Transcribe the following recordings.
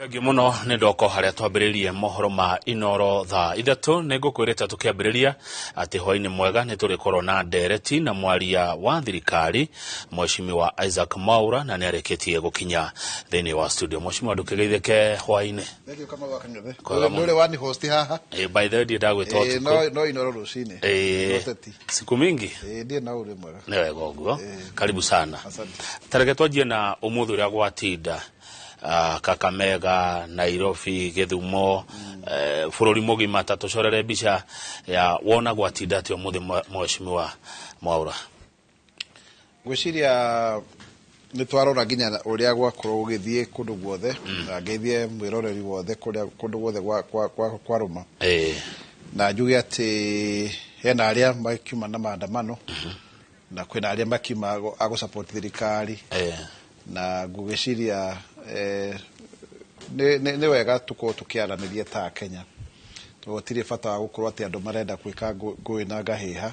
Thengiũ mũno. Nĩ ndoko harĩa twambĩrĩrie mohoro ma Inoro thaa 3. Nĩ ngũkwĩrĩte tũkĩambĩrĩria atĩ hwainĩ mwega nĩ tũrĩkorwo na ndereti na mwaria wa thirikari, Mheshimiwa Isaac Mwaura, na nĩ arĩkĩtie gũkinya thĩinĩ wa studio. Mheshimiwa, ndũkĩgeithĩke hwainĩ. Thank you, Kamau wa Kang'ethe. Kwega mũno. Ndũrĩ wani host haha. By the way, ndiĩ ndagwĩta No ũtukũ. no Inoro rũcinĩ. No teti. Siku mingi. Ndiĩ na ũrĩ mwega. Nĩ wega ũguo, karibu sana. Asante. Tareke twanjie na ũmũthĩ ũrĩa gwatinda, Kakamega, Nairobi, Gĩthumo, bũrũri mũgima. Ta tũcorere mbica ya wona gwatinda atĩ ũmũthĩ, Mheshimiwa Mwaura. Ngwĩciria nĩ twarora nginya ũrĩa gwakorwo gũgĩthiĩ kũndũ guothe, na ngeithie mwĩroreri wothe kũrĩa kũndũ guothe kwarũma. Na njuge atĩ hena arĩa makiuma na maandamano na kwĩna arĩa makiuma a gũ-support thirikari. Na ngũgĩciria nĩ wega tũkorwo tũkĩaranĩria ta Kenya, tondũ gũtirĩ bata wa gũkorwo atĩ andũ marenda gwĩka ngũĩ na ngahĩha,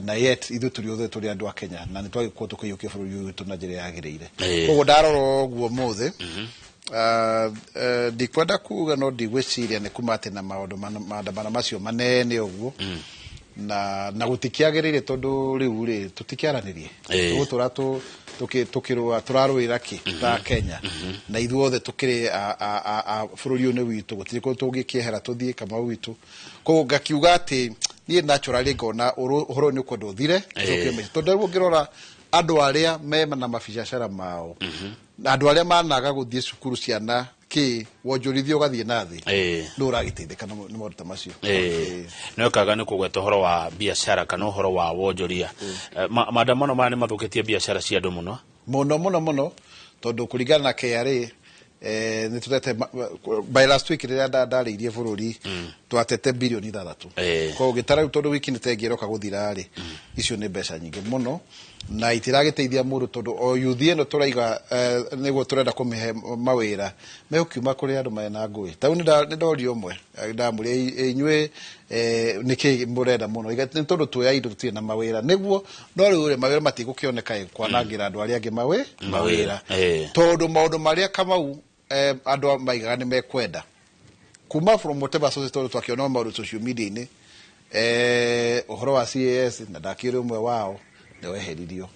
na yet ithuĩ tũrĩ othe tũrĩ andũ a Kenya na nĩ twagĩkorwo tũkĩiyũkia bũrũri ũyũ witũ na njĩra yagĩrĩire. Koguo ndarora ũguo ũmũthĩ, ndikwenda kuga, no ndigwĩciria nĩ kuma atĩ na maũndũ maandamano macio manene ũguo, na gũtikĩagĩrĩire, tondũ rĩu rĩ tũtikĩaranĩrie. Tũgũtũra tũkĩrũa, tũrarũĩra kĩ ta Kenya, na ithuothe tũkĩrĩ a bũrũri ũyũ nĩ witũ, gũtirĩ kũndũ tũngĩkĩehera tũthiĩ, Kamau witũ. Koguo ngakiuga atĩ niĩ naturally ngona ũhoro ũyũ nĩ ũkwenda ũthire, tũcokie maica, tondũ rĩu ũngĩrora andũ arĩa me na mabiacara mao na andũ arĩa managa gũthiĩ cukuru, ciana kĩ wonjorithia ũgathiĩ na thĩ, nĩ ũragĩteithĩka nĩ maũndũ ta macio. Nĩ kaga nĩ kũgweta ũhoro wa biacara kana ũhoro wa wonjoria. Maandamano maya nĩ mathũkĩtie biacara cia andũ mũno. Mũno mũno mũno, tondũ kũringana na KRA, nĩ tũtete by last week rĩrĩa ndarĩirie bũrũri, twatete birioni 6. Koguo gĩtara rĩu, tondũ wiki nĩ ta ĩngĩ ĩroka gũthira rĩ, icio nĩ mbeca nyingĩ mũno na itiragĩteithia mũndũ, tondũ o yuthi ĩno tũraiga nĩguo tũrenda kũmĩhe mawĩra, megũkiuma kũrĩ andũ mena ngũĩ. Ta rĩu nĩ ndorio ũmwe, ndamũria, "Inyuĩ nĩkĩ mũrenda mũno?" Iga, "Nĩ tondũ tuoya indo tũtirĩ na mawĩra." Nĩguo, no rĩu rĩ, mawĩra matigũkĩoneka ĩ kwanangĩra andũ arĩa angĩ mawĩra, tondũ maũndũ marĩa, Kamau, andũ maigaga nĩ mekwenda kuma from whatever sources, tondũ twakĩona maũndũ social media-inĩ, ũhoro wa CAS na ndakĩrĩ ũmwe wao nĩ weheririo,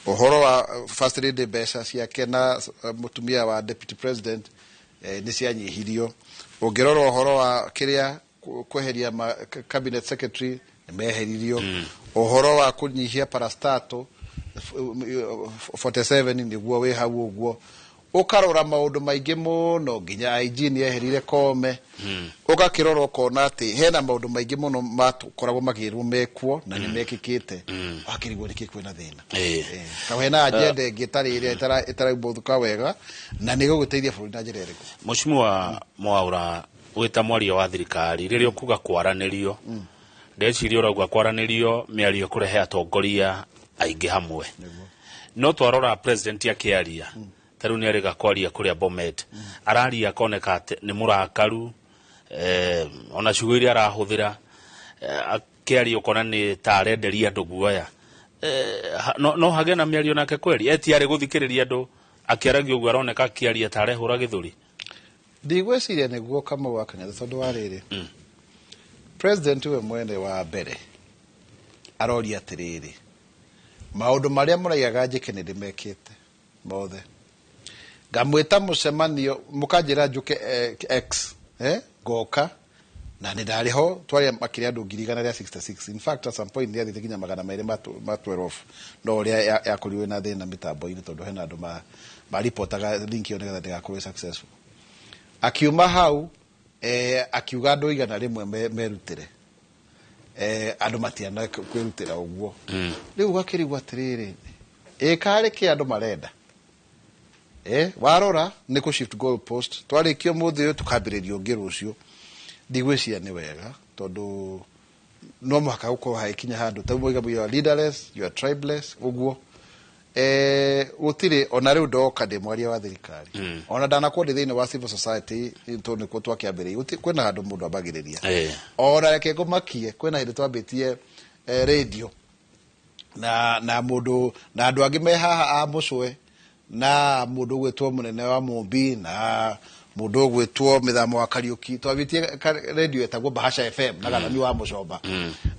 ũhoro wa first lady, mbeca ciake na mũtumia wa deputy president nĩ cianyihirio. Ũngĩrora ũhoro wa kĩrĩa kweheria cabinet secretary, nĩ meheririo. Ũhoro wa kũnyihia parastatal 47 nĩguo wĩ hau ũguo. Ũkarora maũndũ maingĩ mũno, nginya IG nĩ eherire Kome. Ũgakĩrora ũkona atĩ hena maũndũ maingĩ mũno makoragwo magĩrwo mekwo na nĩ mekĩkĩte, wakĩrigwo nĩkĩ kwĩna thĩna. Kaũ hena agenda ĩngĩ ĩtarĩ ĩrĩa ĩtaraumbũthũka wega na nĩ gũgĩteithia bũrũri na njĩra ĩrĩkũ. Mheshimiwa Mwaura, wĩta mwaria wa thirikari, rĩrĩa ũkuga kwaranĩrio, ndeciria ũrauga kwaranĩrio mĩario kũrehe atongoria aingĩ hamwe. No twarora president akĩaria, ta rĩu nĩ arĩga kwaria kũrĩa Bomet, araria akoneka atĩ nĩ mũrakaru, ona ciugo iria arahũthĩra, akĩaria ũkona nĩ ta arenderia andũ guoya. No hagĩe na mĩario nake kweri etiarĩ gũthikĩrĩria andũ akĩaragia ũguo aroneka akĩaria ta arehũra gĩthũri? Ndigwĩciria nĩguo, Kamau wa Kang'ethe, tondũ wa rĩrĩ, president we mwene wa mbere aroria atĩrĩrĩ, "Maũndũ marĩa mũraigaga njĩke nĩ ndĩmekĩte mothe, ngamwĩta mũcemanio, mũkanjĩra njũke x, ngoka na nĩ ndarĩ ho, twarĩ makĩria andũ 166,000." In fact, at some point nĩ athiĩte nginya 200 ma 12, no ũrĩa yakorirwo na thĩna mĩtambo-inĩ, tondũ hena andũ maripotaga link ĩyo nĩgetha ndĩgakorwo ĩ successful. Akiuma hau, akiuga andũ 100 merutĩre. Andũ matiana kwĩrutĩra ũguo. Rĩu ũgakĩrigwo atĩrĩrĩ, ĩ karĩ kĩ andũ marenda? Warora nĩ kũ shift goal post, twarĩkia ũmũthĩ ũyũ tũkambĩrĩria ũngĩ rũciũ. Ndigwĩciria nĩ wega, tondũ no mũhaka gũkorwo hagĩkinya handũ ta moiga, "You are leaderless, you are tribeless." Ũguo gũtirĩ ona rĩu ndoka ndĩ mwaria wa thirikari, ona ndanakorwo ndĩ thĩinĩ wa civil society, tondũ nĩkuo twakĩambĩrĩirie. Kwĩna handũ mũndũ ambagĩrĩria. Ona reke ngũmakie, kwĩna hĩndĩ twambĩtie radio na mũndũ na andũ angĩ me haha a mũcwe na mũndũ ũgwĩtwo mũnene wa Mũmbi na Mũndũ ũgwĩtwo Mĩthamo wa Kariũki, twambĩtie radio ĩtagwo Bahasha FM na Gathami wa Mũcomba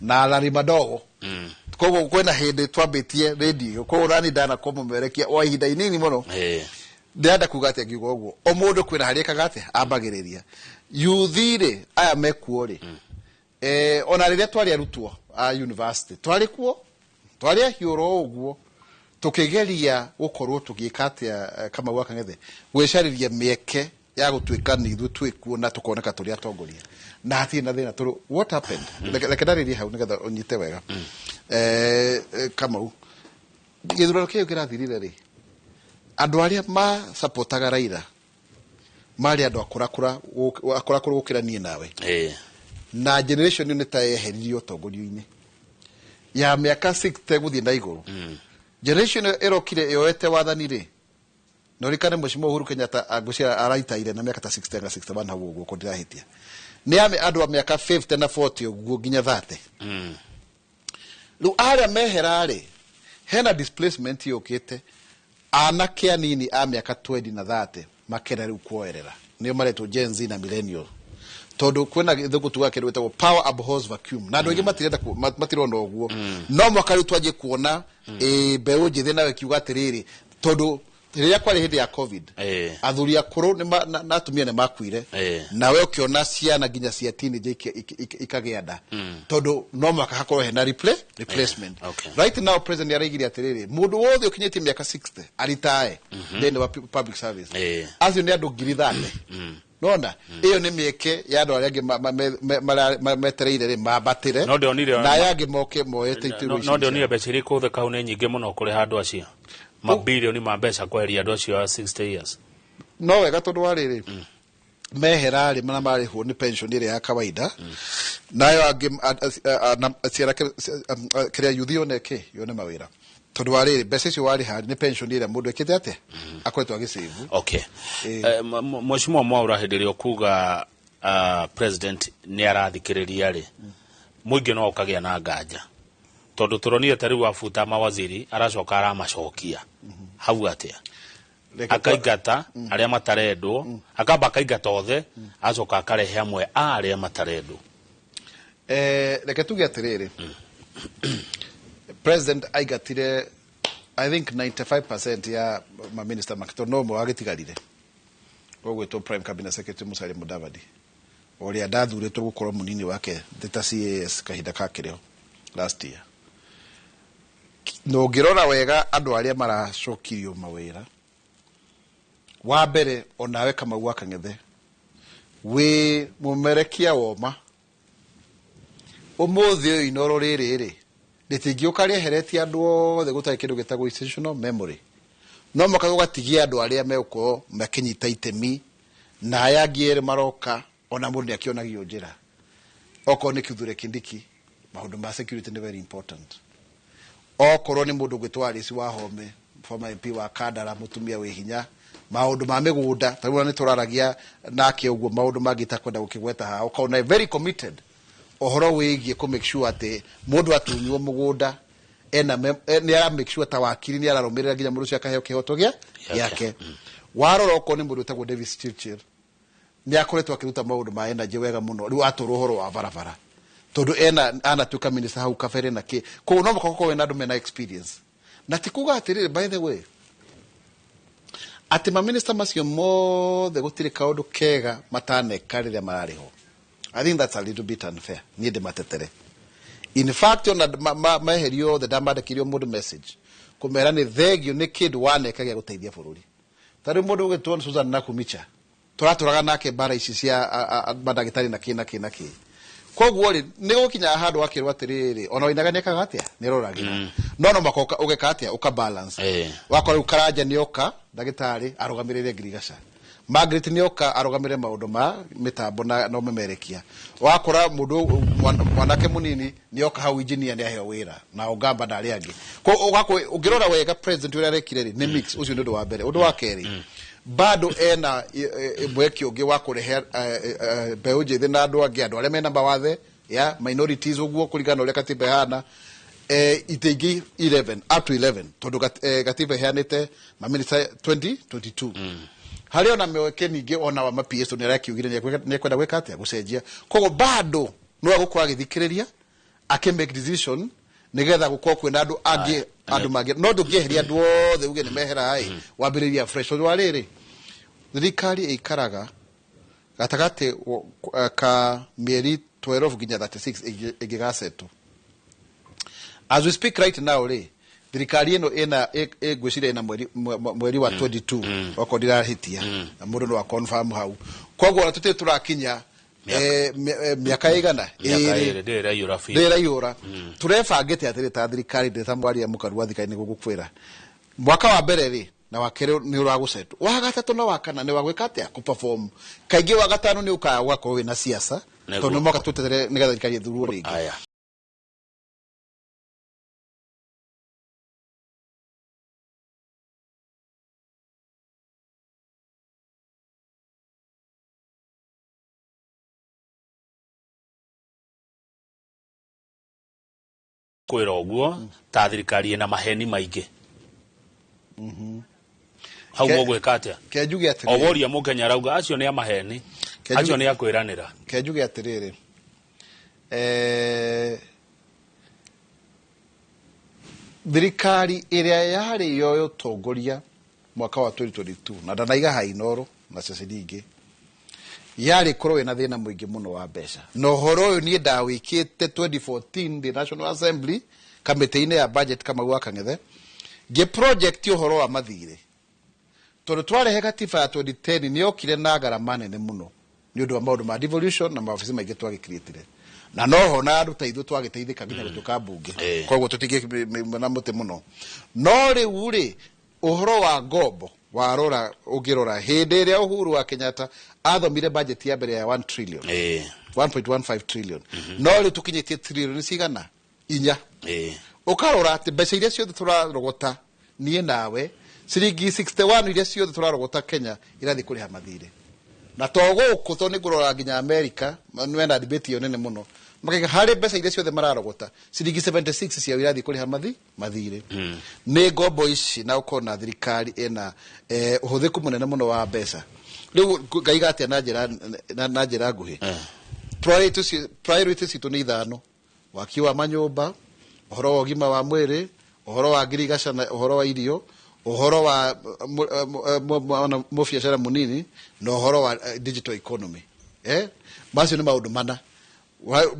na Larry Madogo. Koguo kwĩna hĩndĩ twambĩtie radio, koguo nani ndanakorwo mũmerekia o ihinda inini mũno. Ndĩrenda kuga atĩa ngiuga ũguo? O mũndũ kwĩna harĩa ekaga atĩa ambagĩrĩria. Yuthi rĩ, aya mekuo rĩ, ona rĩrĩa twarĩ arutwo a university, twarĩ kuo, twarĩ ahiũ oro ũguo, tũkĩgeria gũkorwo tũgĩka atĩa, Kamau wa Kang'ethe, gwĩcarĩria mĩeke ya gũtuĩka nĩ ithuĩ twĩkuo na tũkoneka tũrĩ atongoria na hatirĩ na thĩna. Tondũ what happened, reke ndarĩrie hau nĩgetha ũnyite wega. Kamau, gĩthurano kĩu kĩrathirire rĩ, andũ arĩa masapotaga Raila marĩ andũ akũrakũra, akũrakũra gũkĩra niĩ nawe. Na generation ĩyo nĩ ta yeheririo ũtongoria-inĩ ya mĩaka 60 gũthiĩ na igũrũ. Generation ĩyo ĩrokire yoete wathani rĩ, na ũririkane Mheshimiwa Uhuru Kenyatta ngwĩciria araitaire na mĩaka ta 60 na 61 hau ũguo, ko ndirahĩtia, nĩ ya andũ a mĩaka 50 na 40 ũguo nginya 30. Rĩu arĩa mehera rĩ, hena displacement yũkĩte, anake anini a mĩaka 20 na 30 makenda rĩu kuoerera, nĩo maretwo Gen Z na millennial, tondũ kwĩna gĩthũngũ tugaga kĩndũ gĩtagwo power abhors vacuum, na andũ aingĩ matirenda matirona ũguo. No mwaka rĩu twanjie kuona mbeũ njĩthĩ nayo ĩkiuga atĩrĩrĩ, tondũ rĩrĩa kwarĩ hĩndĩ ya COVID, athuri akũrũ na atumia nĩ makuire, nawe ũkĩona ciana nginya cia teenager ikagĩa nda, tondũ no mwaka hakorwo hena replacement. Right now president araigire atĩrĩrĩ, mũndũ wothe ũkinyĩtie mĩaka 60 aritae thĩinĩ wa public service. Acio nĩ andũ 30,000. Nona ĩyo nĩ mĩeke ya andũ arĩa angĩ metereire rĩ mambatĩre No ndĩonire na aya angĩ moke moete iturwa ici No ndĩonire mbeca iria ikũhũthĩka hau nĩ nyingĩ mũno kũrĩha andũ acio, mabilioni ma mbeca kweheria andũ acio a 60 years. No wega, tondũ wa rĩrĩ, mehera rĩ, na marĩhwo nĩ pension ĩrĩa ya kawaida, nayo angĩ ciana kĩrĩa yuthi yone kĩ yone mawĩra, tondũ wa rĩrĩ, mbeca icio warĩha nĩ pension ĩrĩa mũndũ ekĩte atĩa akoretwo agĩsave. Mheshimiwa Mwaura, hĩndĩ ĩrĩa ũkuga president nĩ arathikĩrĩria rĩ, mũingĩ no ũkagĩa na nganja, tondũ tũronire ta rĩu abuta mawaziri, aracoka aramacokia hau atĩa? Akaingata arĩa matarendwo, akamba akaingata othe, acoka akarehe amwe a arĩa matarendwo. Reke tuge atĩrĩrĩ, president aingatire I think 95% ya maminista make, tondũ no ũmwe wagĩtigarire ũgwĩtwo prime cabinet secretary Musalia Mudavadi, ũrĩa ndathurĩtwo gũkorwo mũnini wake ta CAS kahinda kakĩrĩho last year. Na ũngĩrora wega andũ arĩa maracokirio mawĩra, wa mbere, onawe Kamau wa Kang'ethe wĩ mũmerekia woma, ũmũthĩ ũyũ inoro rĩrĩ rĩ rĩtingĩũka rĩeheretie andũ othe, gũtarĩ kĩndũ gĩtagwo institutional memory. No mũhaka gũgatigia andũ arĩa megũkorwo makĩnyita itemi, na aya angĩ erĩ maroka, ona mũndũ nĩ akĩonagio njĩra. Okorwo nĩ Kithure Kindiki, maũndũ ma security nĩ very important. Okorwo nĩ mũndũ ũgwĩtwo Alice Wahome, former MP wa Kandara, mũtumia wĩ hinya, maũndũ ma mĩgũnda, ta rĩu nĩ tũraragia nake ũguo, maũndũ mangĩ itakwenda gũkĩgweta haha, ũkaona very committed ũhoro wĩgiĩ kũ make sure atĩ mũndũ atunywo mũgũnda ena nĩ ara make sure ta wakiri nĩ ararũmĩrĩra nginya mũndũ ũcio akaheo kĩhoto gĩa gĩake. Warora okorwo nĩ mũndũ wĩtagwo Davis Chirchir, nĩ akoretwo akĩruta maũndũ ma energy wega mũno, rĩu atũrwo ũhoro wa barabara, tondũ ena anatuĩka minister hau kabere na kĩ. Koguo no mũhaka gũkorwo na andũ mena experience, na ti kuga atĩrĩrĩ, by the way, atĩ maminista macio mothe gũtirĩ kaũndũ kega mataneka rĩrĩa mararĩ ho. I think that's a little bit unfair niĩ ndĩmatetere. In fact, ona meherio othe, ndamandĩkĩire mũndũ message kũmera nĩ thengio nĩ kĩndũ waneka gĩa gũteithia bũrũri. Ta rĩu mũndũ ũgĩtwo Susan Nakhumicha, tũratũraga nake mbara ici cia mandagĩtarĩ na kĩ na kĩ na kĩ. Koguo rĩ, nĩ gũkinya handũ akĩrwo atĩrĩrĩ, ona wainaga nĩ ekaga atĩa, nĩ aroragĩra, no no mũhaka ũgeka atĩa, ũka balance. Wakora rĩu Karanja nĩ oka, ndagĩtarĩ arũgamĩrĩre ngirigaca, Margaret nĩ oka arũgamĩrĩre maũndũ ma mĩtambo na ũmemerekia, wakora mũndũ mwanake mũnini nĩ oka hau, engineer nĩ aheo wĩra na Ogamba na arĩa angĩ. Ũngĩrora wega president ũrĩa arekire rĩ, nĩ mix. Ũcio nĩ ũndũ wa mbere. Ũndũ wa kerĩ, bado ena mweke ũngĩ wa kũrehe mbeũ njĩthĩ na andũ angĩ, andũ arĩa mena mawathe ya minorities ũguo, kũringana na ũrĩa katiba ĩhana, itĩ ingĩ 11, up to 11, tondũ gatiba ĩheanĩte maminista 2022. Harĩ ona mĩeke ningĩ ona wa ma-PS nĩ arakiugire nĩ ekwenda gwĩka atĩa, gũcenjia. Koguo bado no egũkorwo agĩthikĩrĩria akĩ make decision nĩgetha gũkorwo kwĩna andũ angĩ, andũ mangĩ. No ndũngĩeheria andũ othe uge nĩ mehera ĩ wambĩrĩria fresh, tondũ wa rĩrĩ, thirikari ĩikaraga gatagatĩ ka mĩeri 12 nginya 36 ĩngĩgasetwo. As we speak right now rĩ, thirikari ĩno ĩna ngwĩciria ĩna mweri wa 22, okorwo ndirahĩtia, na mũndũ no aconfirm hau. Koguo ona tũtirĩ tũrakinya mĩaka ĩigana? Mĩaka ĩrĩ. Ĩrĩ ndĩrĩ ĩraiyũra biũ. Ndĩrĩ ĩraiyũra. Tũrebangĩte atĩrĩ ta thirikari, ndĩ ta mwaria mũkaru wa thirikari, nĩguo gũkwĩra mwaka wa mbere rĩ na wa kerĩ nĩ ũragũcetwo, wa gatatũ na wa kana nĩ wa gwĩka atĩa, kũperform. Kaingĩ wa gatano nĩ ũkaga gũgakorwo wĩna siasa, tondũ nĩ mwaka tweterere nĩgetha thirikari ĩthurwo rĩngĩ. Aya. Kwĩra ũguo ta thirikari ĩna maheni maingĩ hau, mũgwĩka atĩa? Ke njuge atĩrĩrĩ. Oworia mũkenya arauga acio nĩ a maheni, acio nĩ a kwĩranĩra. Ke njuge atĩrĩrĩ, thirikari ĩrĩa yarĩ yoya ũtongoria mwaka wa 2022 na ndanaiga ha Inoro na ceceni ingĩ, yarĩ korwo ĩna thĩna mũingĩ mũno wa mbeca. Na ũhoro ũyũ niĩ ndawĩkĩte 2014 ndĩ National Assembly kamĩtĩ-inĩ ya budget, Kamau wa Kang'ethe, ngĩ project ũhoro wa mathirĩ, tondũ twarehe gatiba ya 2010 nĩ yokire na ngarama nene mũno nĩ ũndũ wa maũndũ ma devolution na maobici maingĩ twagĩcreatire, na noho na andũ ta ithuĩ twagĩteithĩka nginya gũtuĩka mbunge. Koguo tũtingĩ na mũtĩ mũno. No rĩu rĩ, ũhoro wa ngombo warora, ũngĩrora hĩndĩ ĩrĩa Uhuru wa Kenyatta athomire budget ya mbere ya 1 trillion, 1.15 trillion, no rĩu tũkinyĩtie trillion cigana? Inya. Ũkarora atĩ mbeca iria ciothe tũrarogota niĩ nawe, ciringi 61 iria ciothe tũrarogota Kenya irathiĩ kũrĩha mathirĩ. Na to gũkũ, to nĩ ngũrora nginya America mena debate ĩyo nene mũno, makaiga harĩ mbeca iria ciothe mararogota, ciringi 76 ciao irathiĩ kũrĩha mathirĩ nĩ ngombo ici. Na ũkona thirikari ĩna ũhũthĩku mũnene mũno wa mbeca. Rĩu ngaiga atĩa na njĩra nguhĩ? Priority citũ nĩ ithano: waki wa manyũmba, ũhoro wa ũgima wa mwĩrĩ, ũhoro wa ngirigaca na ũhoro wa irio, ũhoro wa mũbiacara mũnini, na ũhoro wa digital economy. Macio nĩ maũndũ mana,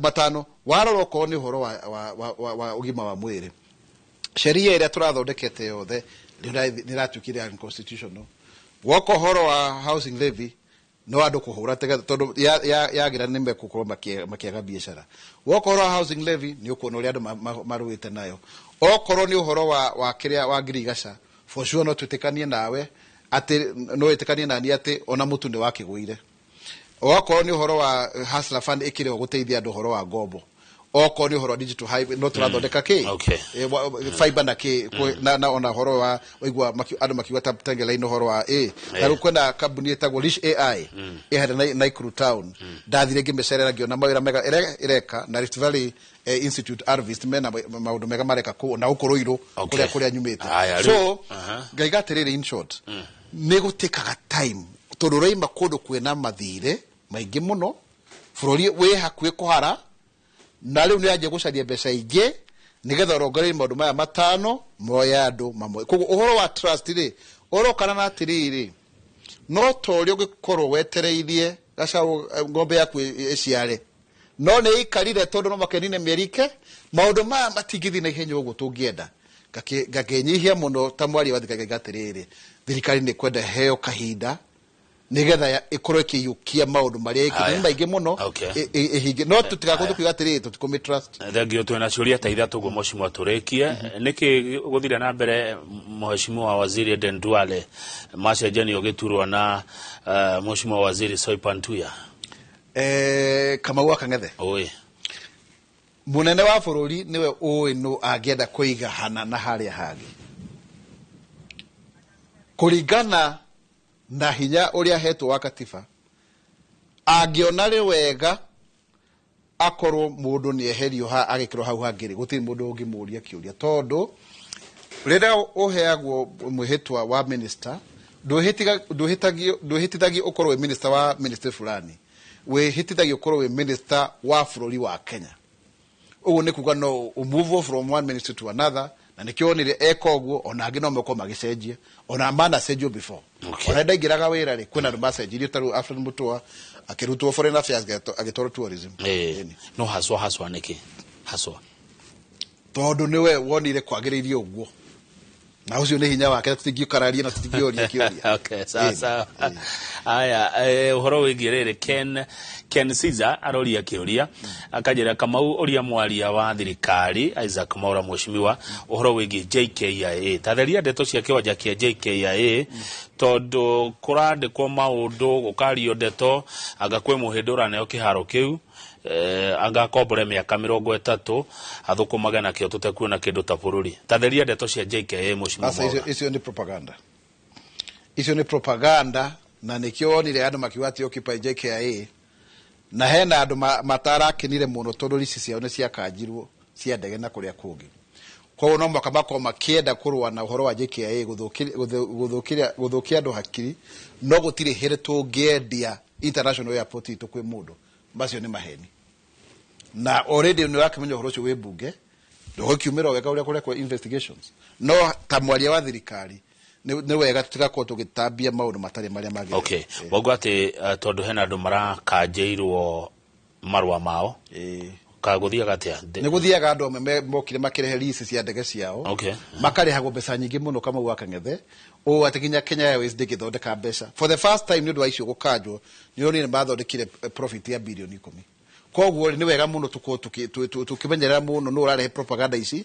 matano. Warora okorwo nĩ ũhoro wa ũgima wa mwĩrĩ, sheria ĩrĩa tũrathondekete yothe nĩ ĩratuĩkire unconstitutional. Woka ũhoro wa housing levy, no andũ kũhũra tega, tondũ yagira nĩ mekũkorwo makĩaga biacara. Woka ũhoro wa housing levy, nĩ ũkuona ũrĩa andũ marũĩte nayo. Okorwo nĩ ũhoro wa kĩrĩa wa ngirigaca, for sure no twĩtĩkanie nawe atĩ, no wĩtĩkanie nani atĩ ona mũtu nĩ wakĩgũire. Okorwo nĩ ũhoro wa Hustler Fund, ĩkĩrĩ ho gũteithia andũ ũhoro wa ngombo. Okorwo nĩ ũhoro wa digital highway, no tũrathondeka kĩ fiber na kĩ na ona ũhoro wa waigua andũ makiuga ta tengela-inĩ ũhoro wa na rĩu kwĩna kambuni ĩtagwo Rish AI ĩharĩa Nakuru town. Ndathire ngĩmĩcerera, ngĩona mawĩra mega ĩrĩa ĩreka, na Rift Valley Institute, RVIST, mena maũndũ mega mareka kũu na gũkũ Ruiru, kũrĩa nyumĩte. Aya, so ngaiga atĩrĩrĩ, in short, nĩ gũtĩkaga time, tondũ ũraima kũndũ kwĩna mathirĩ maingĩ mũno, bũrũri wĩ hakuhĩ kũhara, na rĩu nĩ anjia gũcaria mbeca ingĩ nĩgetha ũrongorerie maũndũ maya matano moya andũ mamwe. Koguo ũhoro wa trust rĩ, ũrokana na atĩrĩrĩ, no ta ũrĩa ũngĩkorwo wetereirie gacaũ, ng'ombe yaku ĩciare, no nĩ ĩikarire tondũ no makenine mĩeri ike. Maũndũ maya matingĩthiĩ na ihenya ũguo tũngĩenda. Ngakĩnyihia mũno ta mwaria wa thirikari, ngaiga atĩrĩrĩ, thirikari nĩ kwenda heo kahinda nĩgetha ĩkorwo ĩkĩiyũkia maũndũ marĩa ĩkĩte. Aya. Nĩ maingĩ mũno ĩhinge, no tũtigakorwo tũkiuga atĩrĩrĩ tũtikũmĩ trust. Thengio. Twĩna ciũria ta ithatũ ũguo, mheshimiwa, tũrĩkie. Nĩkĩ gũthire na mbere mheshimiwa waziri Aden Duale macenjanio gĩturwa na mheshimiwa waziri Soipan Tuya? Kamau wa Kang'ethe. Oi. Mũnene wa bũrũri nĩwe ũĩ nũ angĩenda kũiga hana na harĩa hangĩ kũringana na hinya ũrĩa ahetwo wa katiba. Angĩona rĩ wega akorwo mũndũ nĩ eherio ha agĩkĩrwo hau hangĩ rĩ, gũtirĩ mũndũ ũngĩmũria kĩũria, tondũ rĩrĩa ũheagwo mwĩhĩtwa wa minister, Ndwĩhĩtithagio ũkorwo wĩ minister wa ministry fulani, wĩhĩtithagio ũkorwo wĩ minister wa bũrũri wa Kenya. Ũguo nĩ kuga no move from one ministry to another, na nĩkĩo wonire eka ũguo. Ona angĩ no mekorwo magĩcenjia, ona manacenjio before. Ona ndaingĩraga wĩra rĩ, kwĩna andũ macenjirio, ta rĩu Alfred Mutua akĩrutwo foreign affairs, agĩtwarwo tourism. Ĩni. No haswa haswa nĩkĩ haswa? Tondũ nĩwe wonire kwagĩrĩire ũguo, na ũcio nĩ hinya wake, tũtingĩũkararia na tũtingĩũria kĩũria. Okay, sawa sawa. Aya, ũhoro wĩgiĩ rĩrĩ, Ken Caesar aroria kĩũria akanjĩra, "Kamau, ũria mwaria wa thirikari Isaac Mwaura, mheshimiwa, ũhoro wĩgiĩ JKIA. Tatheria ndeto cia kĩwanja kĩa JKIA, tondũ kũrandĩkwo maũndũ, gũkario ndeto anga kwĩ mũhĩndĩ ũraneo kĩharo kĩu, anga akombore mĩaka 30 athũkũmage nakĩo, tũtekuona kĩndũ ta bũrũri. Tatheria ndeto cia JKIA, mheshimiwa Sasa icio Mwaura." Icio nĩ propaganda, icio nĩ propaganda, na nĩkĩo wonire andũ makiuga atĩ Occupy JKIA, na hena andũ matarakenire mũno tondũ lease ciao nĩ ciakanjirwo cia ndege na kũrĩa kũngĩ. Koguo no mũhaka makorwo makĩenda kũrũa na ũhoro wa JKIA, gũthũkia andũ hakiri. No gũtirĩ hĩndĩ tũngĩendia international airport itũ kwĩ mũndũ. Macio nĩ maheni, na already nĩ ũrakĩmenya ũhoro ũcio wĩ mbunge, ndũgũkiumĩra wega ũrĩa kũrekwo investigations. No ta mwaria wa thirikari, nĩ wega tũtigakorwo tũgĩtambia maũndũ matarĩ marĩa magĩrĩire. Okay, wauga atĩ tondũ hena andũ marakanjĩirwo marũa mao, kagũthiaga atĩa? Nĩ gũthiaga andũ amwe mokire makĩrehe lease cia ndege ciao, makarĩhagwo mbeca nyingĩ mũno, Kamau wa Kang'ethe, ũũ atĩ nginya Kenya Airways ndĩngĩthondeka mbeca for the first time nĩ ũndũ wa icio gũkanjwo. Nĩ ũronire mathondekire profit ya birioni 10. Koguo rĩ, nĩ wega mũno tũkorwo tũkĩmenyerera mũno nũ ũrarehe propaganda ici,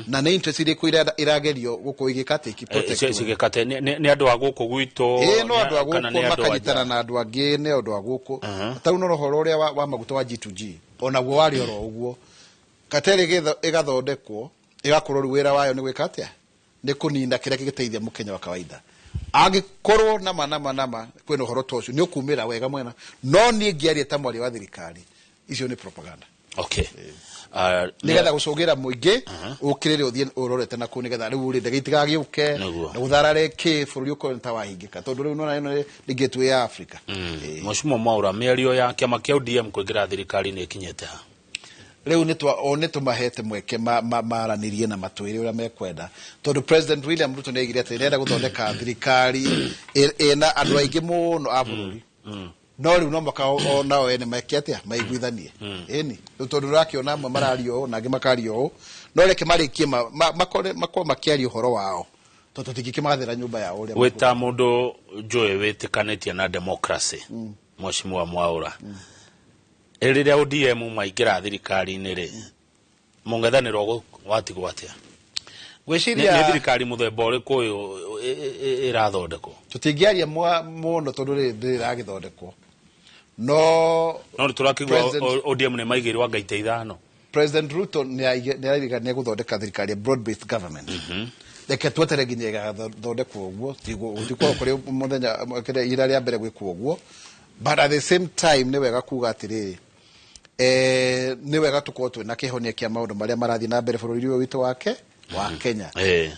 na nĩ interest irĩkũ iragerio gũkorwo igĩka atĩ ikĩ cigĩkate nĩ andũ a gũkũ gwitũ? Ĩĩ, no andũ a kana gũkũ nĩ andũ a makanyitana nja? Na andũ angĩ nĩ andũ a gũkũ. Ta rĩu no ũhoro ũrĩa wa maguta wa G2G, onaguo warĩ oro ũguo. Kateri ĩgathondekwo, ĩgakorwo rĩu wĩra wayo nĩ gwĩka atĩa? Nĩ kũnina kĩrĩa kĩngĩteithia mũkenya wa kawaida. Angĩkorwo nama nama nama kwĩna ũhoro ta ũcio, nĩ ũkumĩra wega mwena. No niĩ ngĩaria ta mwaria wa thirikari, icio nĩ propaganda, nĩgetha gũcũgĩra mũingĩ ũkĩrĩre ũthiĩ ũrorete na kũu, nĩgetha rĩu rĩ ndege itigagĩũke na gũtharare kĩ bũrũri ũkorwo nĩ ta wahingĩka, tondũ rĩu nona ĩno nĩ gateway ya Africa. Mheshimiwa Mwaura, mĩario ya kĩama kĩa ODM kũingĩra thirikari nĩ ĩkinyĩte ha? Rĩu nĩ twa o nĩ tũmahete mweke maranĩrie na matwĩre ũrĩa mekwenda, tondũ President William Ruto nĩ aigire atĩ nĩarenda gũthondeka thirikari ĩna andũ aingĩ mũno a bũrũri. No rĩu no mũhaka o nao ene meke atĩa? Maiguithanie. Ĩni rĩu tondũ ũrakĩona amwe mararia ũũ na angĩ makaria ũũ, no reke marĩkie makorwo makĩaria ũhoro wao, tondũ tũtingĩkĩmathĩra nyũmba yao ũrĩa. Wĩta mũndũ njũĩ wĩtĩkanĩtie na democracy, Mheshimiwa Mwaura, rĩrĩa ODM maingĩra thirikari-inĩ rĩ, mũng'ethanĩro watigwo atĩa? Ngwĩciria Nĩ thirikari mũthemba ũrĩkũ ũyũ ĩrathondekwo? Tũtingĩaria mũno tondũ rĩrĩ ndĩrĩ ĩragĩthondekwo, no No nĩ tũrakĩigua ODM nĩ maigĩirwo anga itĩ 5. President Ruto nĩ araiga nĩ egũthondeka thirikari ya broad based government. Reke twetere nginya ĩgathondekwo ũguo. Gũtikorwo kũrĩ mũthenya kĩrĩa ihinda rĩa mbere gwĩkwo ũguo, but at the same time nĩ wega kuga atĩrĩrĩ, nĩ wega tũkorwo twĩna kĩhonia kĩa maũndũ marĩa marathiĩ na mbere bũrũri ũyũ witũ wake wa Kenya.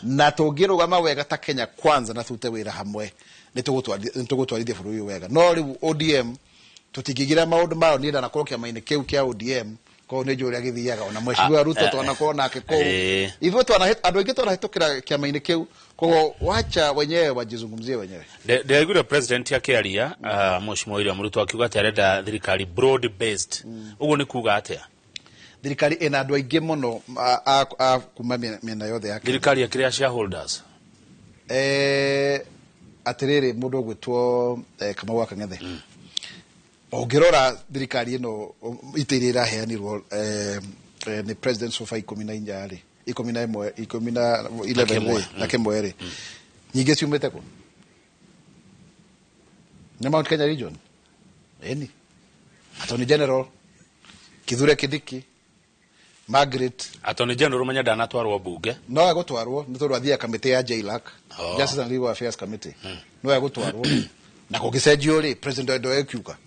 Na tũngĩrũgama wega ta Kenya Kwanza na tũrute wĩra hamwe, nĩ tũgũtwarithia bũrũri ũyũ wega. No rĩu ODM tũtingĩingĩra maũndũ mao. Niĩ ndanakorwo kĩama-inĩ kĩu kĩa ODM, koguo nĩ njũĩ ũrĩa gĩthiaga. Ona Mheshimiwa Ruto twanakorwo nake kũu. Ithuĩ andũ aingĩ twanahĩtũkĩra kĩama-inĩ kĩu, koguo wacha wenyewe wajizungumzie wenyewe. Ndĩraiguire president akĩaria, Mheshimiwa William Ruto akiuga atĩ arenda thirikari broad based. Ũguo nĩ kuga atĩa? Thirikari ĩna andũ aingĩ mũno a kuma mĩena yothe ya Kenya. Thirikari ĩkĩrĩ ya shareholders? Atĩrĩrĩ, mũndũ ũgwĩtwo Kamau wa Kang'ethe, ũngĩrora thirikari ĩno, itĩ iria iraheanirwo nĩ president so far 14 rĩ, 11, 10 rĩ, kĩmwe. Na kĩmwe rĩ, nyingĩ ciumĩte kũ? Nĩ Mount Kenya region. Ĩni Attorney General Kithure Kindiki, Margaret Attorney General menya ndanatwarwo mbunge. No egũtwarwo nĩ tondũ athiaga kamĩtĩ ya JLAC, Justice and Legal Affairs Committee. No egũtwarwo, na kũngĩcenjio rĩ, president ndo ekiuga.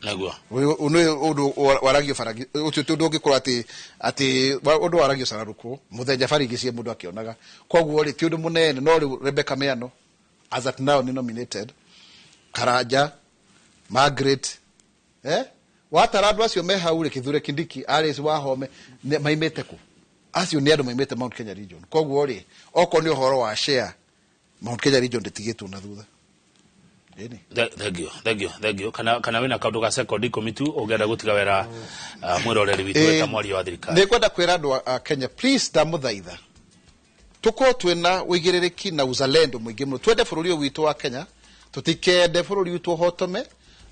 Ũyũ nĩ ũndũ waragio baragi, ũcio ti ũndũ ũngĩkorwo atĩ ũndũ waragio cararũkũ mũthenya barigicie mũndũ akĩonaga. Koguo rĩ, ti ũndũ mũnene. No rĩu Rebecca Miano as at now nĩ nominated. Karanja, Margaret, watara andũ acio me hau rĩ, Kithure Kindiki, Alice Wahome, maimĩte kũ? Acio nĩ andũ maimĩte Mount Kenya region. Koguo rĩ, okorwo nĩ ũhoro wa share, Mount Kenya region ndĩtigĩtwo na thutha. Ĩni. Thank you, thank you, thank you. Kana wĩna kaũndũ ga sekondi 10 tu ũngĩenda gũtiga wera mwĩroreri witũ wĩta mwaria wa thirikari? Nĩ ngwenda kwĩra andũ a Kenya, please, ndamũthaitha tũkorwo twĩna ũigĩrĩrĩki na uzalendo mũingĩ mũno, twende bũrũri ũyũ witũ wa Kenya, tũtikende bũrũri witũ ũhotome,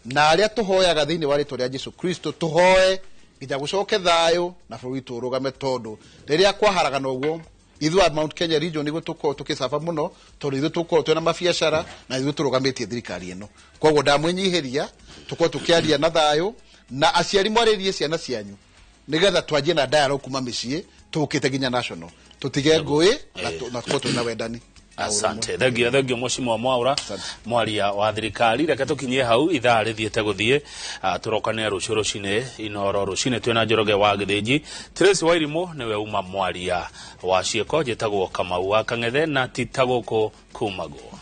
na arĩa tũhoyaga thĩinĩ wa rĩtwa rĩa Jesu Kristo, tũhoe nginya gũcoke thayũ na bũrũri witũ ũrũgame, tondũ rĩrĩa kwaharagana ũguo, ithuĩ a Mount Kenya region nĩguo tũkorwo tũkĩcaba mũno, tondũ ithuĩ tũkorwo twĩna mabiacara na ithuĩ tũrũgamĩtie thirikari ĩno. Koguo ndamwĩnyihĩria tũkorwo tũkĩaria na thayũ, na aciari mwarĩrie ciana cianyu nigetha twanjie na dialogue kuma mĩciĩ tũkĩte nginya national, tũtige ngũĩ na tũkorwo twĩna wendani. Asante, thank you, thank you, Mheshimiwa Mwaura. Asante. Mwaria wa thirikari. Reke tukinyie hau, ithaa rithiĩte gũthiĩ. Tũrokane rũciũ rũcinĩ Inoro rũcinĩ twĩna Njoroge wa Gĩthĩnji. Tracy Wairimũ nĩwe uma mwaria wa ciĩko. Njĩtagwo Kamau wa Kang'ethe na ti ta gũkũ kumagwo.